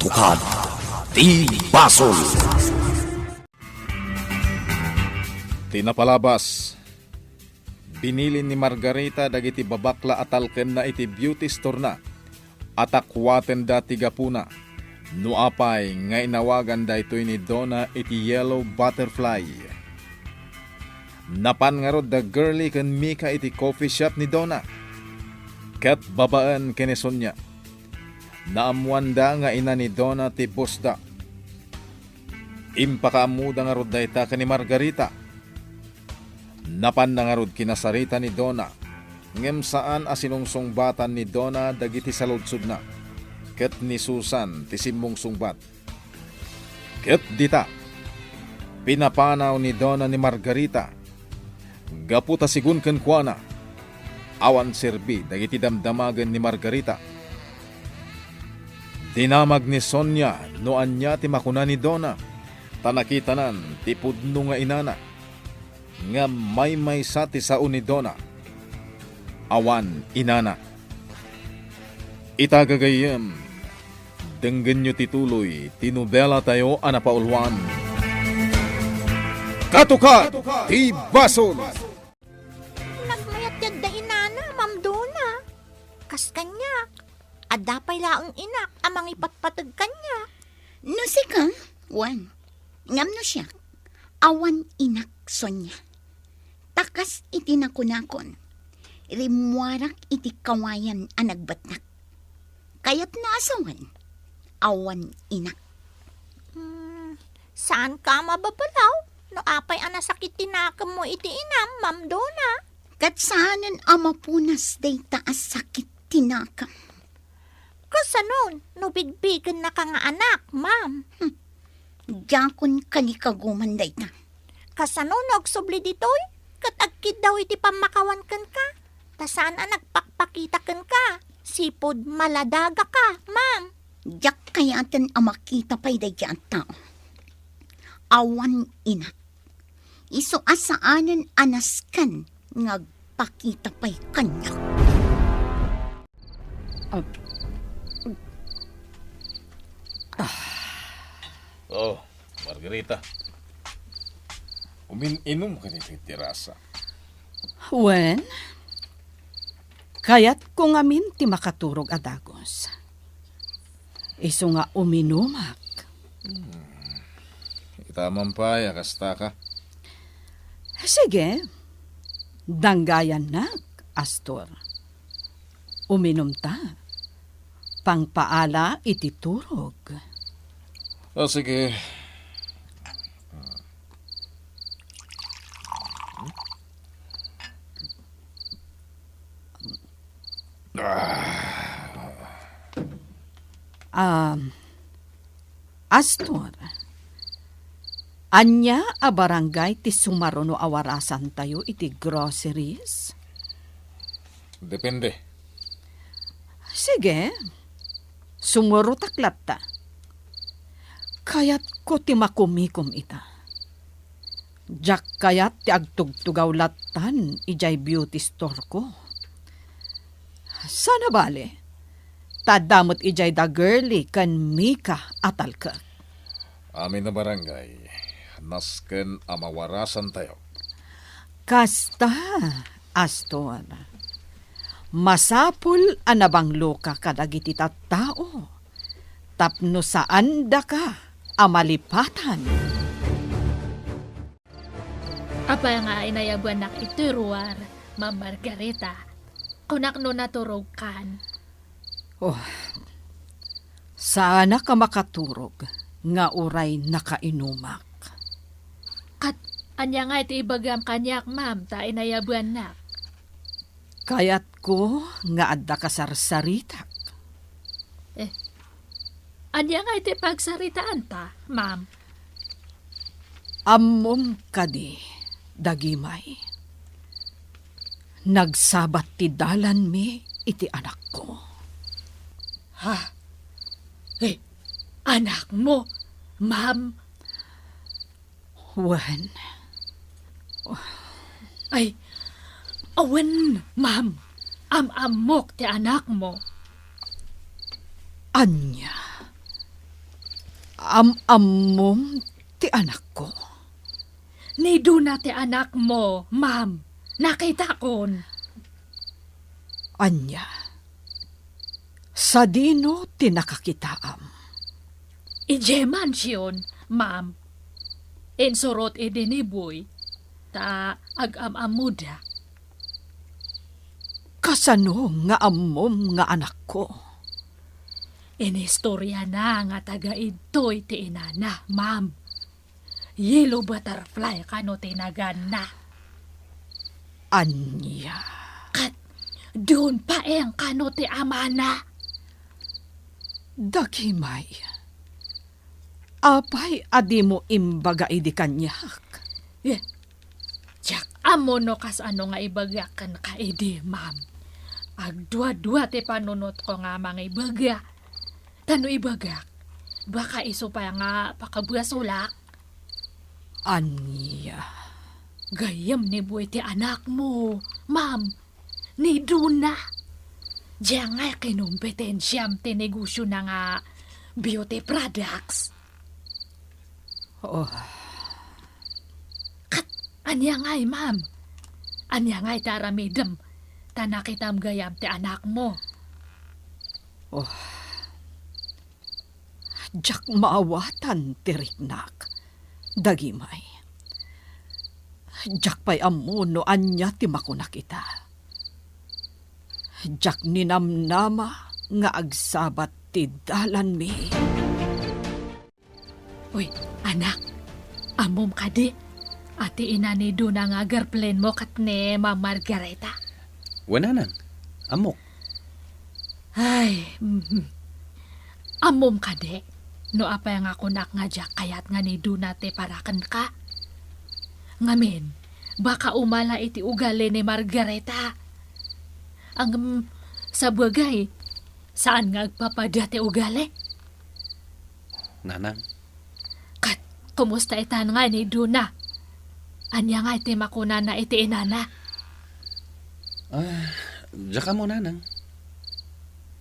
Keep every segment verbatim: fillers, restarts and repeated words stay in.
Katukad ti basol. Ti napalabas, binilin ni Margarita dagiti babakla a talkenna iti beauty store-na a takuatenda ti gapuna. No apay nga inawagan daytoy ni Donna iti yellow butterfly. Napan ngarud da Girlie ken Mika iti coffee shop ni Donna. Ket babaen ken ni Sonia, naammoanda nga ina ni Donna ti boss-da. Impakaammoda ngarud dayta ken ni Margarita. Napanna ngarud kinasarita ni Donna, ngem saan a sinungsungbatan ni Donna dagiti saludsodna, ket ni Susan ti simmungsungbat. Ket dita, pinapanaw ni Donna ni Margarita, gapu ta sigun kenkuana, awan serbi dagiti damdamagen ni Margarita. Dinamag ni Sonia no ania ti makuna ni Donna, ta nakitanan ti pudno nga inana. Ngem maymaysa ti sao ni Donna. Awan inana. Ita gagayyem, denggenyo ti tuloy ti nobelatayo a napauluan, Katukad ti Basol. Nagmayat ti adda inana, Ma'am Donna. Kas kaniak, adda pay laeng inak a mangipatpateg kaniak. No sika, wen. Ngem no siak, awan inak, Sonia. Ta kas iti nakunakon, rimmuarak iti kawayan a nagbetnak. Kayatna a sawen, awan inak. Hmm, saanka a mababalaw no apay a nasakit ti nakemmo iti inam, Ma'am Donna? Ket saanen a mapunas dayta a sakit ti nakem. Kasano no bigbigennaka nga anak, ma'am? Hmm. Diakon kalikaguman dayta. Kasano no agsubli ditoy ket agkiddaw iti pammakawan kenka? Ta saan a nagpakpakita kenka. Sipud maladagaka, ma'am. Diak kayaten a makita pay daydiay a tao. Awan inak. Isu a saanen a nasken nga agpakita pay kaniak. Ah. Ah. Oh, Margarita. Umin-inom ka ditoy terasa. Wen, kayatko ngamin ti makaturog a dagus. Isu nga uminumak. Hmm. Ita man pay a kastaka. Sige. Danggayannak, Astor. Uminumta. Pangpaala iti turog. Ah, sige. Ah. Um, Astor, ania a barangay ti sumaruno a warasantayo iti groceries? Depende. Sige, sumurotak latta. Kayatko ti makumikom ita. Diak kayat ti agtugtugaw lattan idiay beauty store ko. Sana bale, ta adda met idiay da Girlie ken Mika a talkek. Amin a barangay, nasken a mawarasantayo. Kasta, Astor. Masapul a nabangloka kadagiti tattao tapno saandaka a malipatan. Apay nga inayabuannak iti ruar, Ma'am Margarita? Kunak no naturogkan. Oh, saanak a makaturog nga uray nakainumak. Kat ania nga iti ibagam kaniak, ma'am, ta inayabuannak? Kayatko nga adda kasarsaritak. Eh, ania nga iti pagsaritaanta, ma'am? Ammom kadi, dagimay, nagsabat ti dalanmi iti anakko. Ha? Eh, anakmo, ma'am? Wen. Ay, awen, ma'am. Am-ammok ti anakmo. Ania? Am-ammom ti anakko? Ni Duna ti anakmo, ma'am. Nakitakon. Ania? Sadino ti nakakitaam? Idiay mansion, ma'am. Insurot idi ni Boy, ta agam-ammoda. Kasano nga ammom nga anakko? Inistoriana nga taga idtoy ti inana, ma'am. Yellow butterfly kano ti naganna. Ania? Ket Don Paeng kano ti amana. Dagimay, apay a dimo imbaga idi kaniak? Eh, diak ammo no kasano nga ibagak kenka idi, ma'am. Agduadua ti panunotko nga mangibaga. Ta no ibagak, baka isu pay nga pakabuasolak. Ania? Gayyem ni Boy ti anakmo, ma'am. Ni Duna. Diay ngay kinompetensiam ti negosiona nga beauty products. Oh. Ket ania ngay, ma'am? Ania ngay ti aramidem ta nakitam gayam ti anakmo? Oh. Diak maawatan ti riknak. Dagimay. Diak pay ammo no ania ti makunak ita. Diak ninamnama nga agsabat ti dalanmi. Uy, anak, ammom kadi a ti ina ni Duna nga girlfriendmo ket ni Ma'am Margarita? Wen, nanang, ammok. Ay, mhm. Ammom kadi no apay nga kunak nga diak kayat nga ni Duna ti para kenka? Ngamin, baka umala iti ugali ni Margarita. Ngem, sabagay, saan nga agpapada ti ugali. Nanang. Ket, kumusta itan nga ni Duna? Ania nga iti makunana iti inana? Ah, diak ammo, nanang.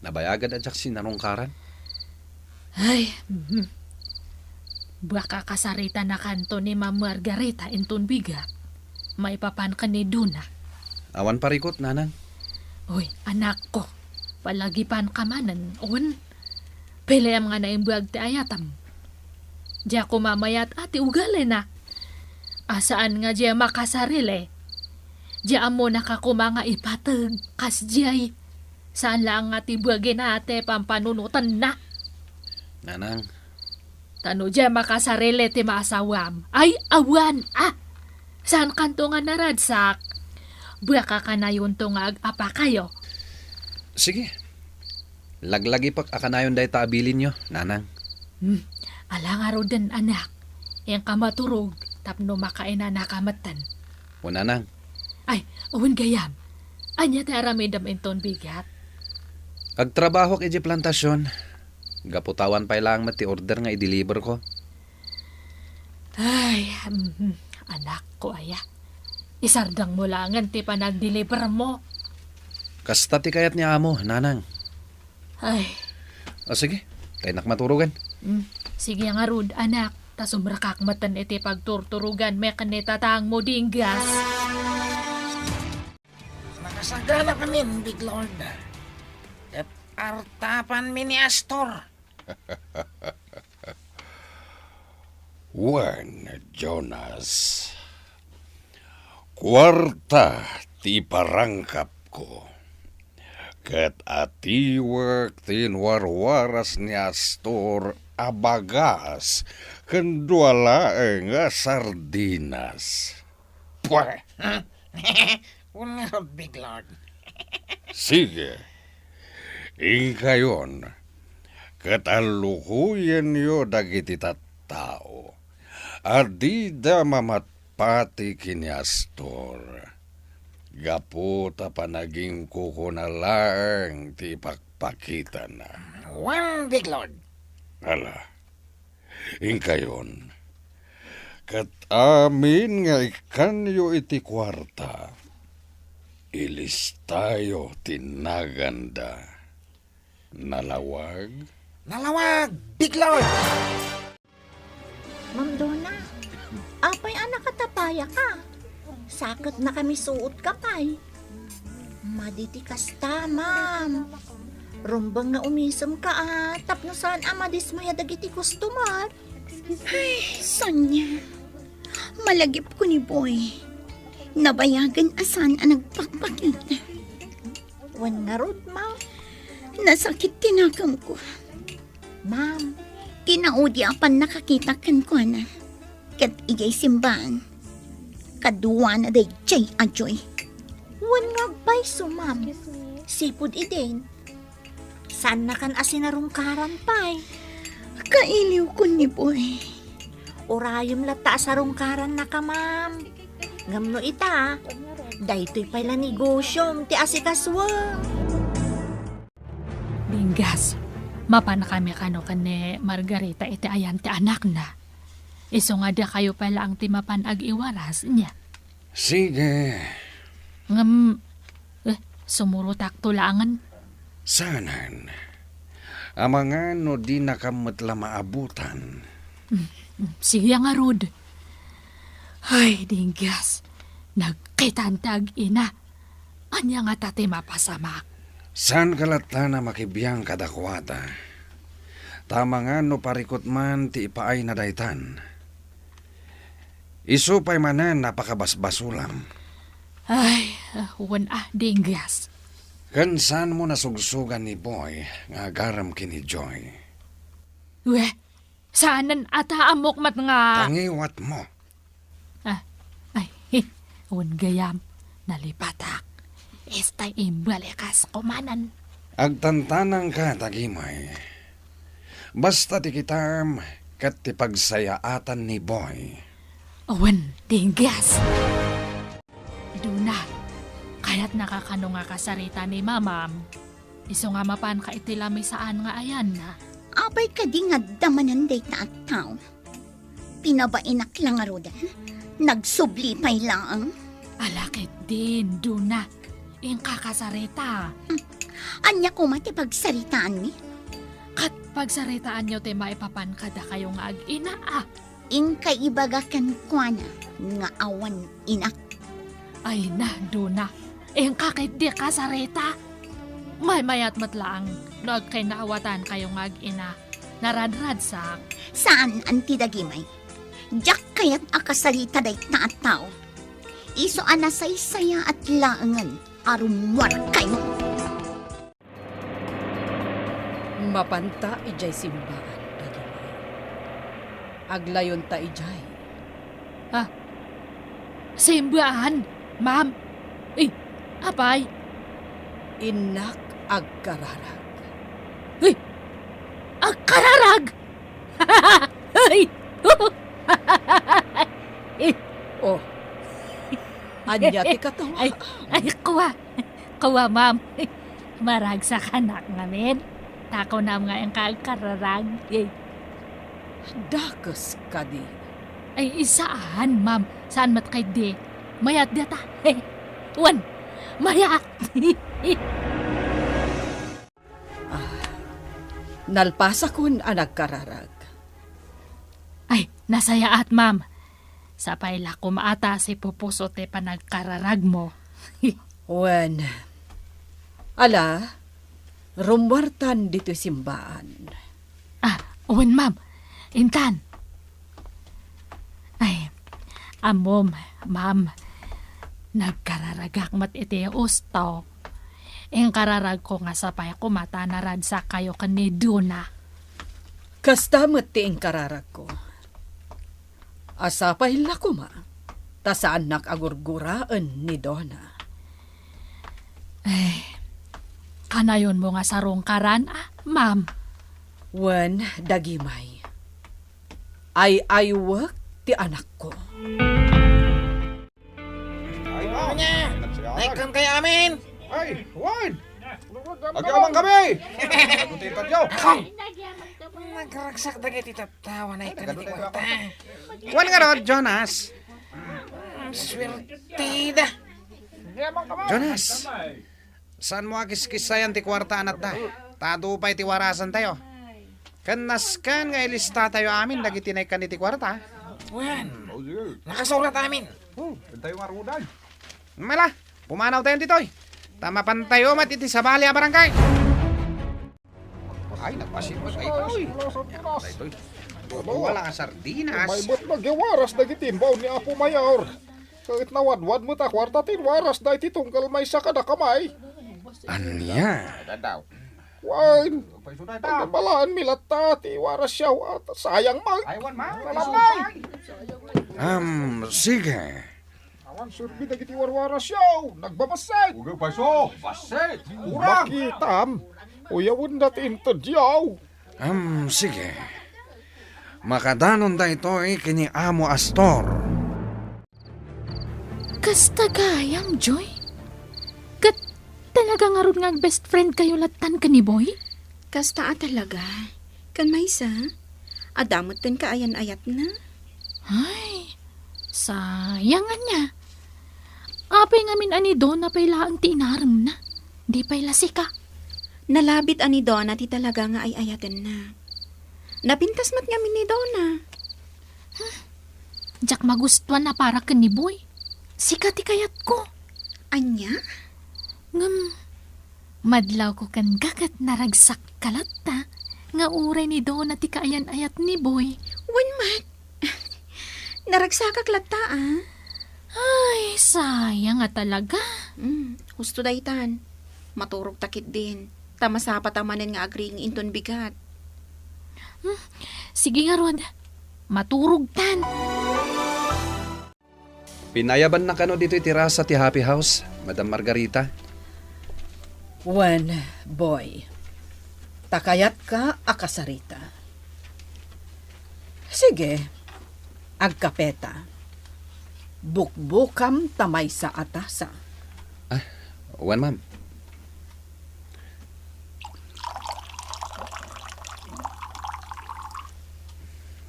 Nabayagad a diak sinarungkaran. Ay, mhm. Baka kasarita na kanto ni Ma'am Margarita inton bigat. Maipapan ken ni Duna. Awan parikut, nanang. Uy, anakko, palagipan ka manen, on? Piliam nga naimbag ti ayatam. Diak mamayat a ti ugalina. A saan nga diay makasarili. Diay ammonaka koma nga ipateg, kas diay. Saan laeng nga ti bagina ti pampanunotenna. Nanang. Ta no diay makasarili ti maasawam. Ay, awan, ah! Saan kanto nga naragsak? Baka kanayonto nga ag-apakayo. Sige. Laglagipek a kanayon dayta a bilinyo, nanang. Hmm. Ala ngaruden, anak. Inka maturog tapno makainanaka metten. O, nanang. Ay, wen gayam. Ania ti aramidem inton bigat? Agtrabahok idiay plantasion. Gapu ta awan pay laeng met ti order nga i-deliver ko. Ay, mhm, anakko aya. Isardengmo laengen ti panagdelivermo. Kasta ti kayat ni amo, nanang. Ay. O, sige, kaynak maturogan. Mm, sige ngarud, anak. Ta sumrekak metten iti pagturturoganmi ken ni tatangmo, Dinggas. Nakasagana kamin, Big Lord. Ket artapanmi ni Astor. Wen, Jonas, kuarta ti parangkapko. Ket atiwek ti inwarwaras ni Astor a bagas ken dua laeng a sardinas. Pwe! Wen ngarud, Big Lord. Sige. Inkayon, ket allukoyenyo dagiti tattao a dida mamatpati ken ni Astor, gapu ta panaginkukuna laeng ti ipakpakitana. Wen, Big Lord. Ala, inkayon, ket amin nga ikkanyo iti kuarta, ilistayo ti naganda. Nalawag? Nalawag, Big Lord! Ma'am Donna, apay a nakatapayaka? Sakit na kami suot ka pay. Madi ti kasta, ma'am. Rumbeng nga umisem ka, a, tapno saan a madismaya dagiti customer. Ay, Sonia, malagipko ni Boy. Nabayagan a saan a nagpakpakita. Wen ngarud, ma'am. Nasakit ti nakemko. Ma'am, kinaudi a pannakakita kenkuana. Ket idiay simbaan, kaduana daydiay a Joy. Wen nga agpayso, ma'am. Sipud idin. Saannakan a sinarungkaran pay. Kailiwkon ni Boy. Urayem latta a sarungkarannaka, ma'am. Ngem no ita, daytoy pay la negosiom ti asikasuem. Dinggas, mapan kami kano ken ni Margarita iti ayan ti anakna. Isu nga dakayo pay laeng ti mapan ag-iwaras, nia? Sige. Ngem, eh, sumurotakto laengen. Saanen. Amangan no dinakam met la maabutan. Mm, mm, sige ngarud. Ay, Dinggas, nagkitan ti ag-ina. Ania ngata ti mapasamak? Saanka latta a makibiang kadakuada. Ta amangan no parikut man ti ipaayna daytan. Isu pay manen a pakabasbasolam. Ay, wen a, Dinggas. Ken saanmo nasugsugan ni Boy nga agarem ken ni Joy. Weh, saanen a ta ammok met nga. Pangiwatmo. Ah, ay, wen gayam, nalipatak. Esta imbalikas kumanen. Agtantanangka, Dagimay. Basta ti kitam ket ti pagsayaatan ni Boy. Wen, Dinggas. Duna, kayatnaka kano nga kasarita ni Mamam? Isu nga mapanka iti lamisaan nga ayanna. Apay kadi nga adda manen dayta a tao? Pinabainak la ngaruden. Nagsubli pay laeng. Ala ketdin, Duna. Inka kasarita. Hmm. Ania koma ti pagsaritaanmi? Ket pagsaritaanyo ti maipapan kadakayo nga ag-ina, a. Inka ibaga kenkuana nga awan inak. Ay na, Duna. Inka ketdi kasarita. Maymayat met laeng no agkinnaawataankayo nga ag-ina. Naradradsak. Saan, Auntie Dagimay. Diak kayat a kasarita dayta a tao. Isu a nasaysayaat laengen a rummuarkayo. Mapanta idiay simbaan, Dagimay. Aglayonta idiay. Ah, simbaan, ma'am. Eh, apay? Innak agkararag. Eh, agkararag? Ay! Oh, ania ti katawa? Ay, ay, kua. Kua, ma'am. Maragsakan ngamin. Ta kunam nga inka agkararag. Eh. Dakes kadi? Ay, saan, ma'am. Saan met ketdi? Mayat dita. Wen, mayat. Ah, nalpasakon a nagkararag. Ay, nasayaat, ma'am. Sapay la koma ta sipupuso ti panagkararagmo. Wen. Ala, rummuartan ditoy simbaan. Ah, wen, ma'am. Intan. Ay, ammom, ma'am, nagkararagak met iti husto. Inkararagko nga sapay koma ta naradsakkayo ken ni Dona. Kasta met ti inkararagko. A sapay la koma, ta saannak a gurguraen ni Dona. Ay, kanayonmo nga sarungkaran, a, ma'am? Wen, Dagimay. Ay-aywek ti anakko. Ay, ma'am. Ania? Nagsayakan. Naikkan kayo amin? Ay, wen! Agyamankami! Agutitadyo! Nagragsak dagiti tattao, naikkan ti kuarta. Wen ngarud, Jonas. Mm, swertida. Jonas, saanmo a kiskissayan ti kuarta a natda? Ta adu pay ti warasantayo. Ken nasken nga ilistatayo amin dagiti naikkan iti kuarta. Wen, O, sige. Nakasurat amin. O, entayo nga rudan. Mala, pumanawtayon ditoy. Ta mapantayo met iti sabali a barangay. Ay, nagpasipos. Ay, itoy. Itoy. Wala a sardinas. May met magiwaras dagiti imbaw ni Apo Mayor. Ket nawadwad met a kuarta ti inwarasda iti tunggal maysa kadakami. Ania? Dadaw. Wen, Paiso tayo ta. Pagkabalaanmi latta ti warasyo. At sayang man. Ay, wan, ma. Ay, Alam mo. Am, sige. Awan serbi dagiti warwarasyo. Nagbabassit. Ugay, paiso. Bassit. Kurang. Makitam. Uyawenda ti intedyo. Am, sige. Makadanon daytoy ken ni Amo Astor. Kasta gayam, Joy? Ket talaga ngarud nga ag-best friend kayo lattan ken ni Boy? Kasta a talaga. Ken maysa, adda met ti kaayan-ayatna. Ay, sayang ania. Apay ngamin a ni Donna pay laeng ti inaremna? Di pay la sika? Nalabit a ni Donna ti talaga nga ay-ayatenna. Napintas met ngamin ni Donna. Diak magustuan a para ken ni Boy. Sika ti kayatko. Ania? Ngem, madlawko kenka ket naragsakka latta nga uray ni Donna ti kaayan-ayat ni Boy. Wen met. Naragsakak latta, a. Ay, sayang a talaga. Mm, husto daytan. Maturogta ketdin. Ta masapata manen nga agriing inton bigat. Hmm, sige ngarud. Maturogtan. Pinayabanna kano ditoy terasa ti Happy House, Madam Margarita? Wen, Boy. Ta kayatka a kasarita. Sige, agkapeta. Bukbukam ta maysa a tasa. Ah, wen, ma'am.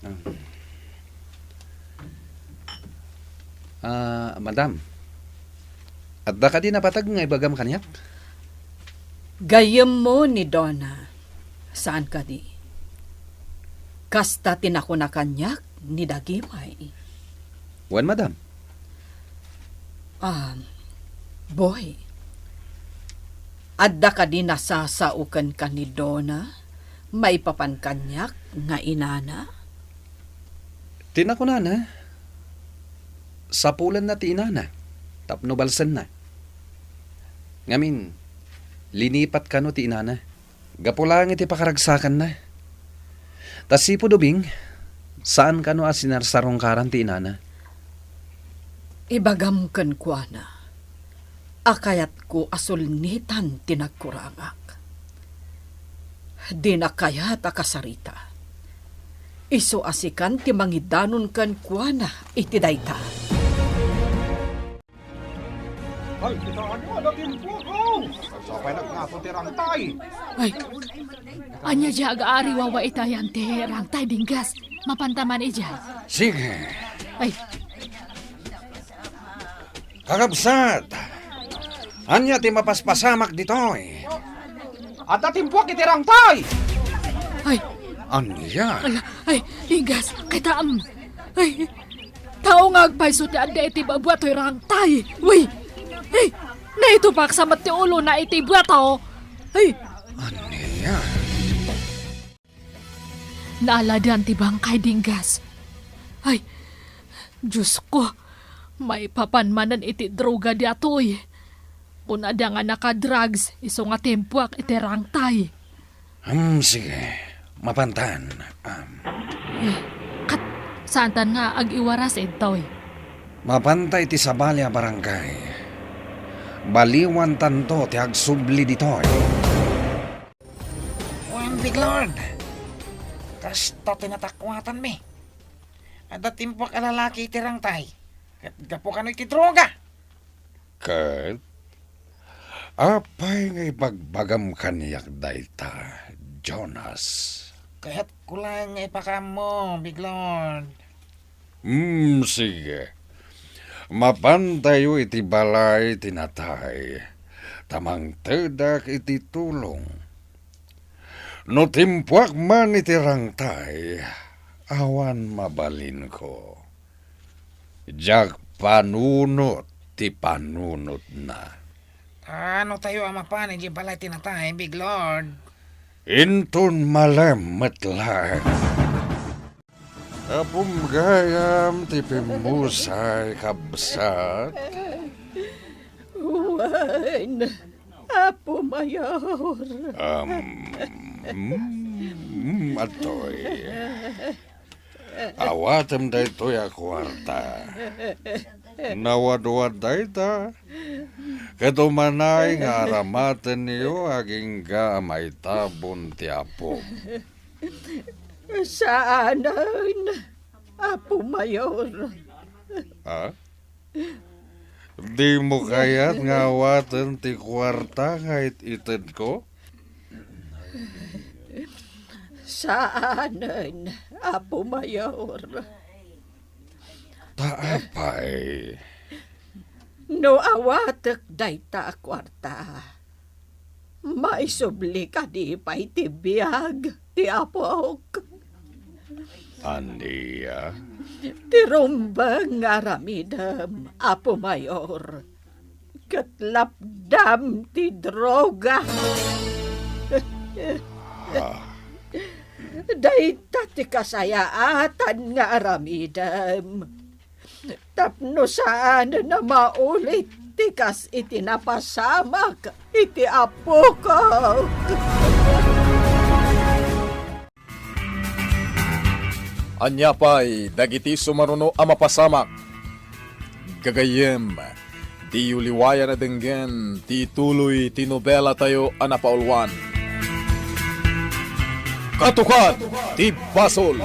Ah. Ah, madam, adda kadi napateg nga ibagam kaniak? Gayyemmo ni Donna, saan kadi? Kasta ti nakuna kaniak ni Dagimay. Wen, madam. Ah, Boy, adda kadi nasasao kenka ni Donna maipapan kaniak nga inana? Ti nakunana, sapulenna ti inana tapno balsenna. Ngamin, linipat kano ti inana. Gapu laeng iti pakaragsakanna. Ta sipud ubing, saan kano a sinarsarungkaran ti inana. Ibagam kenkuana a kayatko a sulnitan ti nagkurangak. Dina kayat a kasarita. Isu a sikan ti mangidanon kenkuana iti dayta. Ay, kita, ano, ada timpo, oh! Ay, sapay nagkaso ti rangtay. Ay, ania diay agaariwawa iti ayan ti rangtay, Dinggas? Mapanta man idiay. Sige. Ay. Kakabsat, ania ti mapaspasamak ditoy? Adda timpuak iti rangtay! Ay. Ania? Ala, ay, Dinggas, kitaem. Ay, tao nga agpayso ti adda iti babua toy rangtay. Uy! Ay, naitupaksa met ti ulona iti buwat, oh. Ay! Ania? Naaladan ti bangkay, Dinggas. Ay, Diosko, maipapan manen iti droga daytoy. Kunada nga nakadrugs, isu nga timpuak iti rangtay. Hmm, sige. Mapantan. Um. Eh, kat, saantan nga ag-iwaras intoy? Mapanta iti sabali a barangay. Baliwantanto ti agsubli ditoy. Wen, Big Lord! Kasta ti natakuatanmi. Adda timpuak a lalaki iti rangtay. Ket gapu kano iti droga. Ket apay nga ibagbagam kaniak dayta, Jonas? Kayatko laeng nga ipakaammo, Big Lord. Hmm, sige. Mapantayo iti balay ti natay, ta mangtedak iti tulong. No timpuak man iti rangtay, awan mabalinko. Diak panunot ti panunotna. Ano tayo a mapan idiay balay ti natay, Big Lord? Inton malem met laeng. Apom gayam ti pimmusay, kabsat? Wen, Apo Mayor. Um, mm, adtoy. Awatem daytoy a kuarta. Nawadwad dayta. Ket umanay nga aramatenyo agingga a maitabon ti Apo. Saanen, Apo Mayor. Ha? Dimo kayat nga awaten ti kuarta nga it-itedko? Saanen, Apo Mayor. Ta apay? No awatek dayta a kuarta, maisubli kadi pay ti biag ti apok? Ania? Ti rumbeng nga aramidem, Apo Mayor, ket lapdam ti droga. Ah. Dayta ti kasayaatan nga aramidem. Tapno saanen a maulit ti kas iti napasamak iti apok. Ania pay dagiti sumaruno a mapasamak? Gagayyem, diyo liwayan a denggen ti tuloy ti nobelatayo a napauluan, Katukad ti Basol.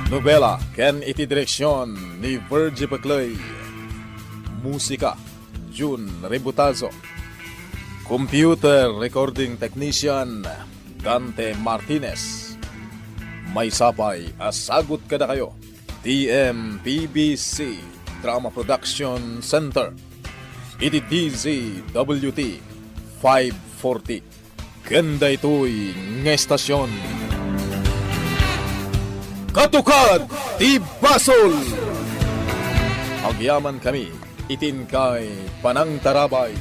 Nobela ken iti direksion ni Virgie Peclay. Musika, Jun Rebutazo. Computer recording technician, Dante Martinez. Maysa pay a sagut kadakayo ti M P B C Drama Production Center iti D Z W T five forty. Ken daytoy nga estasion, Katukad ti Basol! Agyamankami iti inkay panangtarabay.